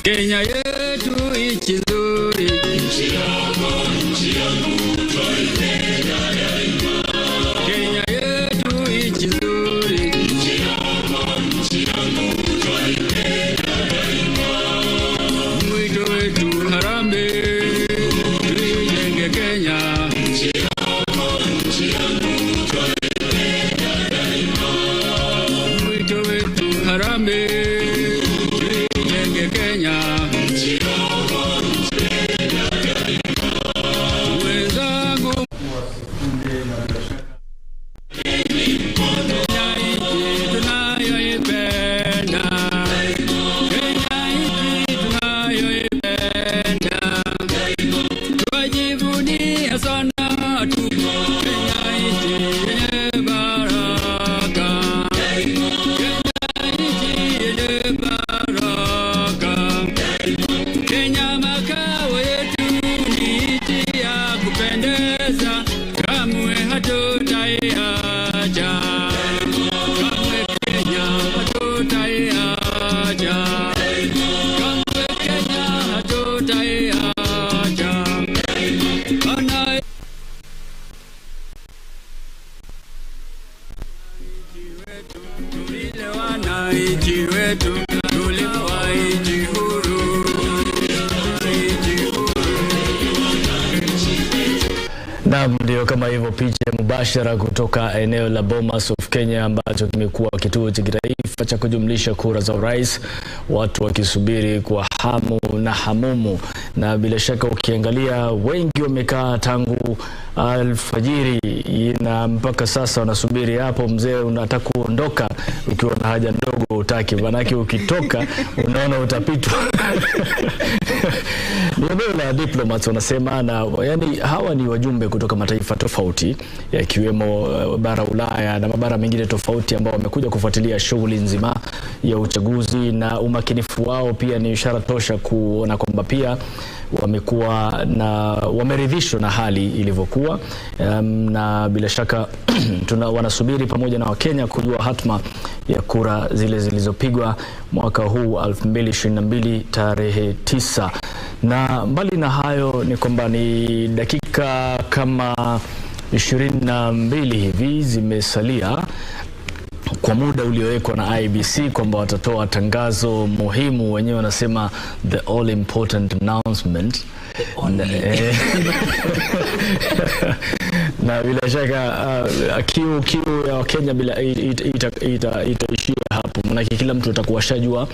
Kenya yetu nchi nzuri, Kenya yetu nchi nzuri, mwito wetu harambee, tuijenge Kenya. Mwito wetu harambee, tuijenge Kenya. Wenzangu, Kenya nchi tunayoipenda, Kenya nchi tunayoipenda, twajivunia sana tu Kenya nchi yenye baraka, Kenya nchi yenye baraka. Kenya makao yetu ni nchi ya kupendeza, kamwe hatutaiacha, kamwe Kenya hatutaiacha, kamwe Kenya hatutaiacha. Wana tulile wananchi wetu, tulikuwa nchi huru, nchi huru. Naam, ndio kama hivyo, picha mubashara kutoka eneo la Bomas of Kenya ambacho kimekuwa kituo cha kitaifa cha kujumlisha kura za urais, watu wakisubiri kwa hamu na hamumu, na bila shaka ukiangalia wengi wamekaa tangu alfajiri na mpaka sasa wanasubiri hapo. Mzee, unataka kuondoka ukiwa na haja ndogo, utaki, manake ukitoka unaona utapitwa. Ni eneo la diplomats wanasema, na yani hawa ni wajumbe kutoka mataifa tofauti yakiwemo bara Ulaya na mabara mengine tofauti ambao wamekuja kufuatilia shughuli nzima ya uchaguzi, na umakinifu wao pia ni ishara tosha kuona kwamba pia wamekuwa na wameridhishwa na hali ilivyokuwa. Na bila shaka wanasubiri pamoja na Wakenya kujua hatma ya kura zile zilizopigwa mwaka huu 2022 tarehe 9. Na mbali na hayo ni kwamba ni dakika kama 22 hivi zimesalia kwa muda uliowekwa na IEBC kwamba watatoa tangazo muhimu, wenyewe wanasema the all important announcement. Na bila shaka kiu ya Wakenya bila itaishia hapo, maanake kila mtu atakuwa shajua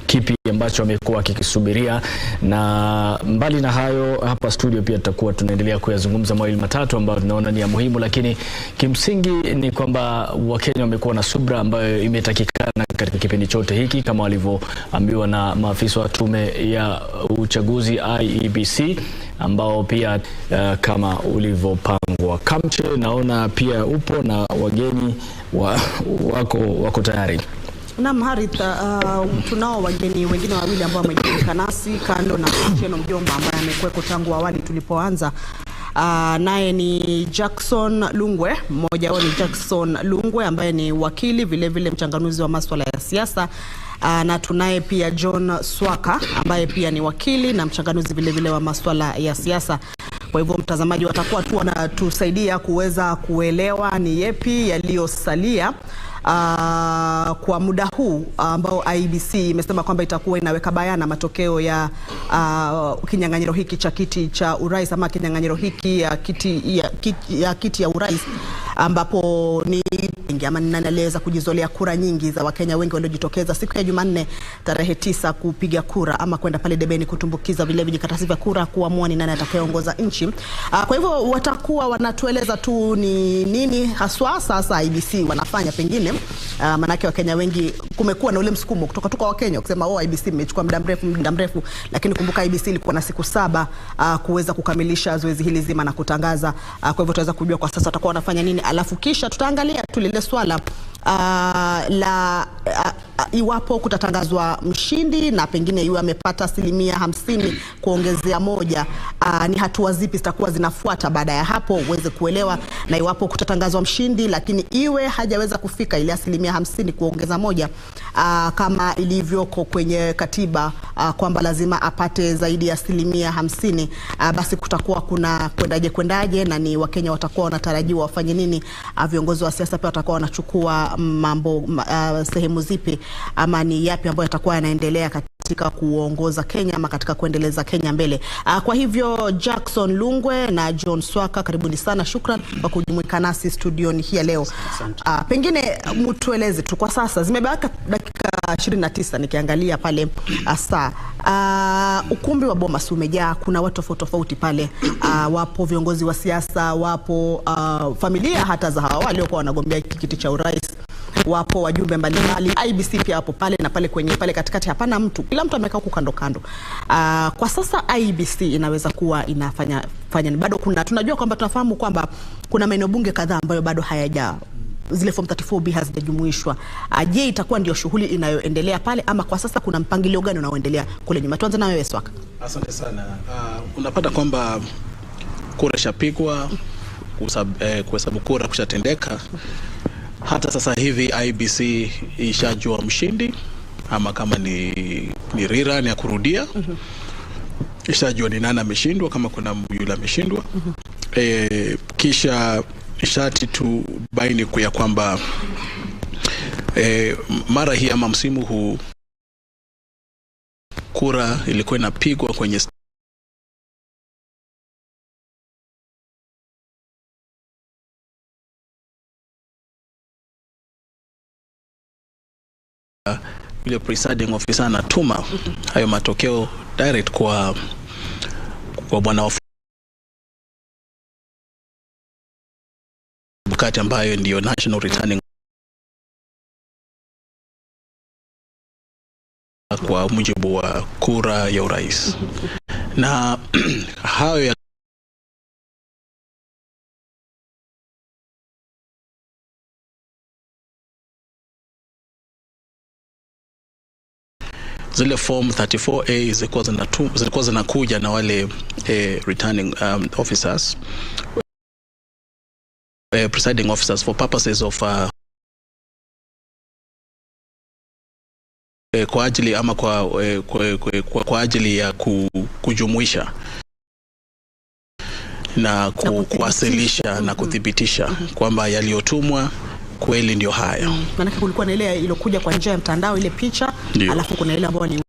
kipi ambacho amekuwa akikisubiria. Na mbali na hayo, hapa studio pia tutakuwa tunaendelea kuyazungumza mawili matatu ambayo tunaona ni ya muhimu, lakini kimsingi ni kwamba Wakenya wamekuwa na subra ambayo imetakikana katika kipindi chote hiki kama walivyoambiwa na maafisa wa tume ya uchaguzi IEBC ambao pia kama ulivyopangwa. Kamche, naona pia upo na wageni wako tayari. Naam, Harith, tunao wageni wengine wawili ambao wamejumuika nasi kando na Otieno Mjomba ambaye amekuwepo tangu awali tulipoanza. Naye ni Jackson Lungwe, mmoja wao ni Jackson Lungwe ambaye ni wakili vile vile mchanganuzi wa masuala ya siasa. Na tunaye pia John Swaka ambaye pia ni wakili na mchanganuzi vile vile wa masuala ya siasa. Kwa hivyo mtazamaji, watakuwa tu wanatusaidia kuweza kuelewa ni yepi yaliyosalia kwa muda huu ambao IEBC imesema kwamba itakuwa inaweka bayana matokeo ya kinyang'anyiro hiki cha kiti cha urais ama kinyang'anyiro hiki ya kiti ya urais, ambapo ni ama ni nani aliyeweza kujizolea kura nyingi za Wakenya wengi waliojitokeza siku ya Jumanne tarehe 9 kupiga kura ama kwenda pale debeni kutumbukiza vile vijikaratasi vya kura kuamua ni nani atakayeongoza nchi. Kwa hivyo watakuwa wanatueleza tu ni nini haswa sasa IEBC wanafanya pengine. Manake Wakenya wengi kumekuwa na ule msukumo kutoka tu kwa Wakenya kusema oh, IEBC imechukua muda mrefu, lakini kumbuka IEBC ilikuwa na siku 7 kuweza kukamilisha zoezi hili zima na kutangaza. Kwa hivyo tutaweza kujua kwa sasa watakuwa wanafanya nini, alafu kisha tutaangalia tu lile swala la iwapo kutatangazwa mshindi na pengine iwe amepata 50% kuongezea 1, ni hatua zipi zitakuwa zinafuata baada ya hapo uweze kuelewa. Na iwapo kutatangazwa mshindi lakini iwe hajaweza kufika ile 50% kuongeza 1, kama ilivyoko kwenye katiba kwamba lazima apate zaidi ya 50%, basi kutakuwa kuna kwendaje na ni Wakenya watakuwa wanatarajiwa wafanye nini? Viongozi wa siasa pia watakuwa wanachukua mambo sehemu zipi, ama ni yapi ambayo yatakuwa yanaendelea katika kuongoza Kenya ama katika kuendeleza Kenya mbele. Kwa hivyo Jackson Lungwe na John Swaka, karibuni sana, shukran kwa kujumuika nasi studioni hii leo. Pengine mtueleze tu kwa sasa, zimebaki dakika 29 nikiangalia pale saa. Ukumbi wa Bomas umejaa, kuna watu tofauti tofauti pale. Wapo viongozi wa siasa, wapo familia hata za hawa waliokuwa wanagombea kiti cha urais, wapo wajumbe mbalimbali, IBC pia wapo pale, na pale kwenye pale katikati hapana mtu, kila mtu amekaa huku kando kando. Kwa sasa IBC inaweza kuwa inafanya fanya, bado kuna tunajua kwamba tunafahamu kwamba kuna maeneo bunge kadhaa ambayo bado hayaja zile form 34B hazijajumuishwa. Je, itakuwa ndio shughuli inayoendelea pale ama kwa sasa kuna mpangilio gani unaoendelea kule nyuma? Tuanze na wewe Swaka. Asante sana. Unapata kwamba kura shapigwa, kuhesabu kura kushatendeka. Hata sasa hivi IBC ishajua mshindi, ama kama ni rerun ya kurudia. Ishajua ni nani ameshindwa, kama kuna yule ameshindwa. Kisha shati tubaini ya kwamba mara hii ama msimu huu kura ilikuwa inapigwa kwenye yule presiding officer anatuma hayo matokeo direct kwa bwana Chebukati ambayo ndio National Returning kwa mujibu wa kura ya urais. Na hayo zile form 34A zilikuwa zinakuja na wale returning officers, presiding officers for purposes of kwa ajili ama kwa ajili ya kujumuisha na kuwasilisha na kuthibitisha kwamba yaliyotumwa kweli ndio hayo. Maana kulikuwa na ile iliyokuja kwa njia ya mtandao, ile picha, alafu kuna ile ambayo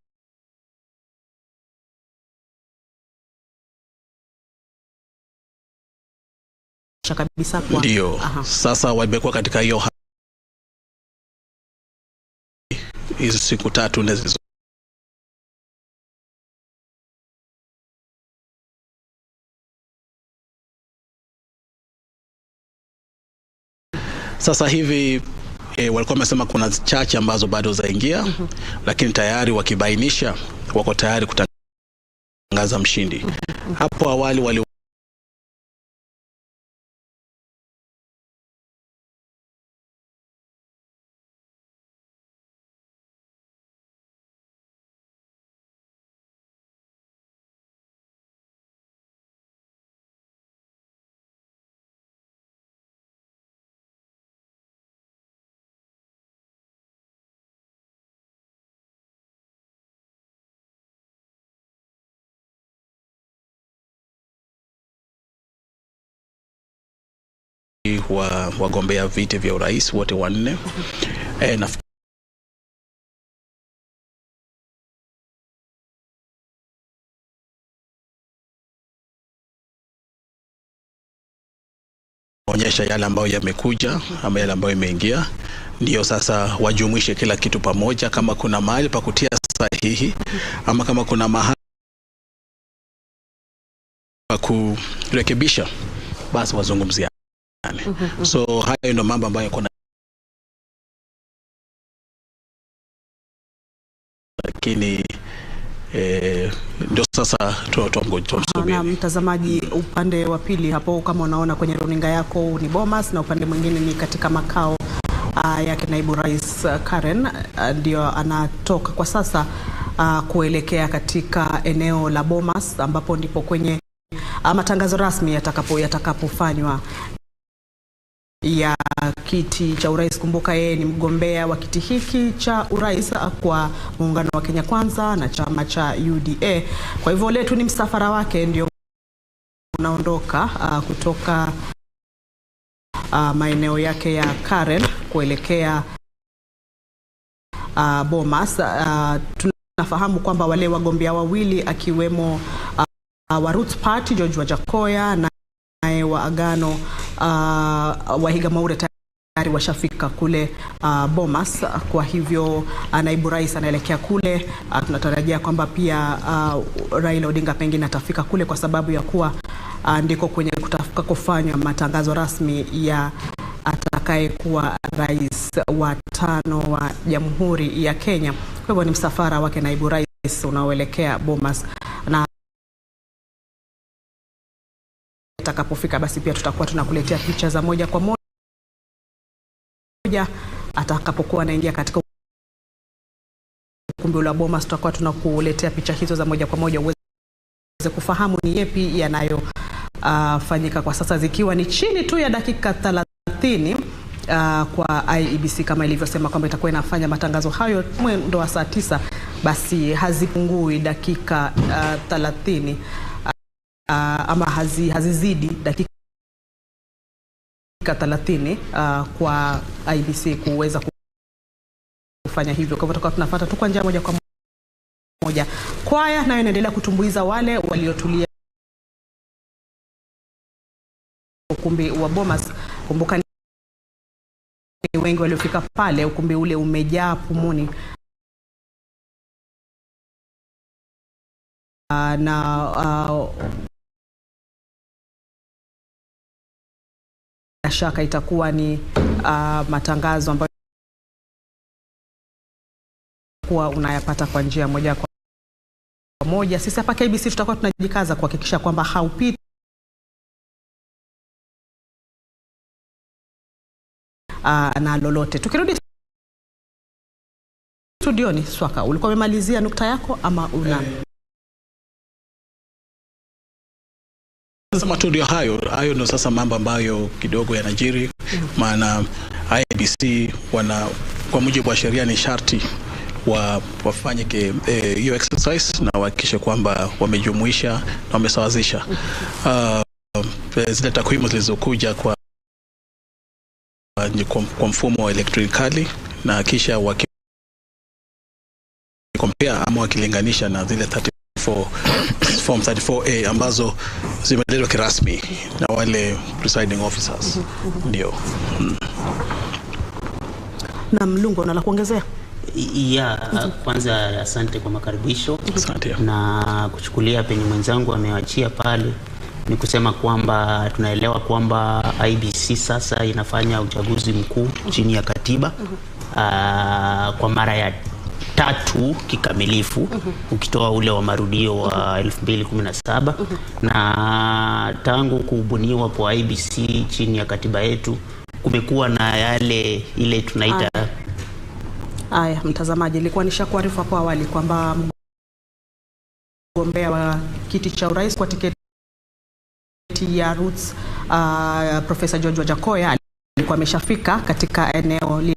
kabisa kwa ndio. Sasa wamekuwa katika hiyo hizo siku 3 nne zilizo sasa hivi walikuwa wamesema kuna chache ambazo bado zaingia, lakini tayari wakibainisha wako tayari kutangaza mshindi. Hapo awali wali wagombea viti vya urais wote wanne. Onyesha yale ambayo yamekuja ama yale ambayo imeingia, ndio sasa wajumuishe kila kitu pamoja. Kama kuna mahali pa kutia sahihi ama kama kuna mahali pa kurekebisha, basi wazungumzie. So hayo ndio mambo ambayo kuna, lakini ndio sasa tumsubiri. Na mtazamaji, upande wa pili hapo kama unaona kwenye runinga yako ni Bomas na upande mwingine ni katika makao yake naibu rais Karen, ndio anatoka kwa sasa kuelekea katika eneo la Bomas ambapo ndipo kwenye matangazo rasmi yatakapofanywa ya kiti cha urais. Kumbuka yeye ni mgombea wa kiti hiki cha urais kwa muungano wa Kenya Kwanza na chama cha UDA. Kwa hivyo letu ni msafara wake ndio unaondoka kutoka maeneo yake ya Karen kuelekea Bomas. Tunafahamu kwamba wale wagombea wawili akiwemo wa Roots Party George Wajackoyah naye wa Agano Wahiga Mwaure tayari washafika kule Bomas. Kwa hivyo naibu rais anaelekea kule. Tunatarajia kwamba pia Raila Odinga pengine atafika kule kwa sababu ya kuwa ndiko kwenye kutafika kufanywa matangazo rasmi ya atakayekuwa rais wa 5 wa Jamhuri ya Kenya. Kwa hivyo ni msafara wake naibu rais unaoelekea Bomas, na atakapofika basi pia tutakuwa tunakuletea picha za moja kwa moja atakapokuwa anaingia katika ukumbi wa Bomas. Tutakuwa tunakuletea picha hizo za moja kwa moja uweze kufahamu ni yepi yanayo fanyika kwa sasa, zikiwa ni chini tu ya dakika 30 kwa IEBC kama ilivyosema kwamba itakuwa inafanya matangazo hayo mwendo wa saa 9, basi hazipungui dakika 30 ama hazizidi dakika 30 kwa IEBC kuweza kufanya hivyo. Kwa hivyo tutakuwa tunafuata tu kwa njia moja kwa moja. Kwaya nayo inaendelea kutumbuiza wale waliotulia ukumbi wa Bomas. Kumbuka ni wengi waliofika pale, ukumbi ule umejaa pumuni. Na shaka itakuwa ni matangazo ambayo kuwa unayapata kwa njia moja kwa moja. Sisi hapa KBC tutakuwa tunajikaza kuhakikisha kwamba haupiti na lolote. Tukirudi studioni, Swaka, ulikuwa umemalizia nukta yako ama una Sasa ndio hayo ndio sasa mambo ambayo kidogo yanajiri, maana IEBC wana kwa mujibu wa sheria ni sharti wafanye hiyo exercise na wahakikishe kwamba wamejumuisha na wamesawazisha zile takwimu zilizokuja kwa mfumo wa elektronikali, na kisha wakikompea ama wakilinganisha na zile 34 form 34A ambazo zimeletwa kirasmi na wale presiding officers. Ndio. Na Mlungu, una la kuongezea? Ya, kwanza asante kwa makaribisho. Asante. Na kuchukulia penye mwenzangu amewachia pale ni kusema kwamba tunaelewa kwamba IEBC sasa inafanya uchaguzi mkuu chini ya katiba kwa mara ya 3 kikamilifu, ukitoa ule wa marudio wa 2017. Na tangu kubuniwa kwa IEBC chini ya katiba yetu kumekuwa na yale ile tunaita. Aya, mtazamaji, ilikuwa nishakuarifu hapo awali kwamba mgombea wa kiti cha urais kwa tiketi ya Roots Professor George Wajackoyah alikuwa ameshafika katika eneo lile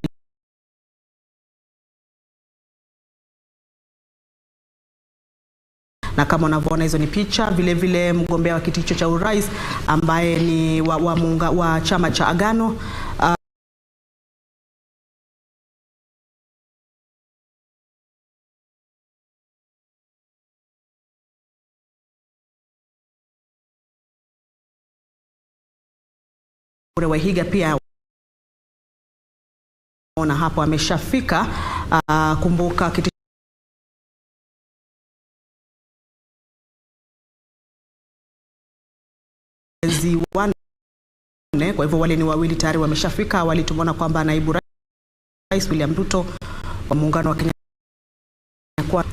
na kama unavyoona hizo ni picha. Vile vile mgombea wa kiti hicho cha urais ambaye ni wa chama cha Agano Waihiga pia ona hapo ameshafika. Kumbuka kiti wane, kwa hivyo wale ni wawili tayari wameshafika. Awali tumeona kwamba naibu rais William Ruto wa muungano wa Kenya kwa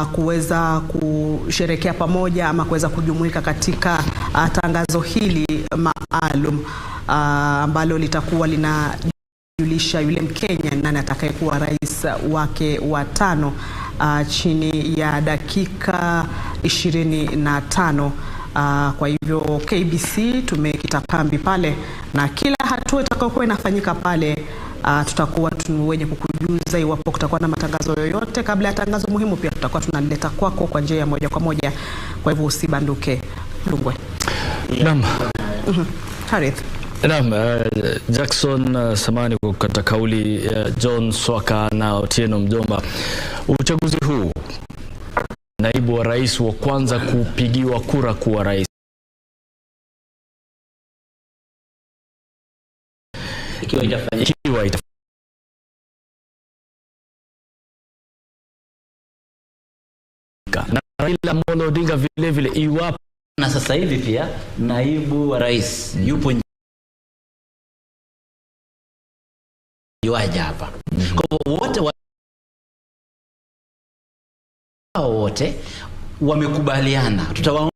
kuweza kusherekea pamoja ama kuweza kujumuika katika tangazo hili maalum ambalo litakuwa lina kumjulisha yule Mkenya nani atakayekuwa rais wake wa tano chini ya dakika 25. Kwa hivyo KBC tumekita kambi pale na kila hatua itakayokuwa inafanyika pale tutakuwa wenye kukujuza iwapo kutakuwa na matangazo yoyote. Kabla ya tangazo muhimu pia tutakuwa tunaleta kwako kwa njia ya moja kwa moja. Kwa hivyo usibanduke. Lungwe. Naam. Harith. Naam, Jackson, samahani kwa kukata kauli, John Swaka na Otieno Mjomba. Uchaguzi huu, naibu wa rais wa kwanza kupigiwa kura kuwa rais ikiwa itafanyika, ikiwa itafanyika, na Raila Amolo Odinga vile vile iwapo. Na sasa hivi pia naibu wa rais yupo yuaja hapa. Kwa hivyo wote wote wamekubaliana, tutawaona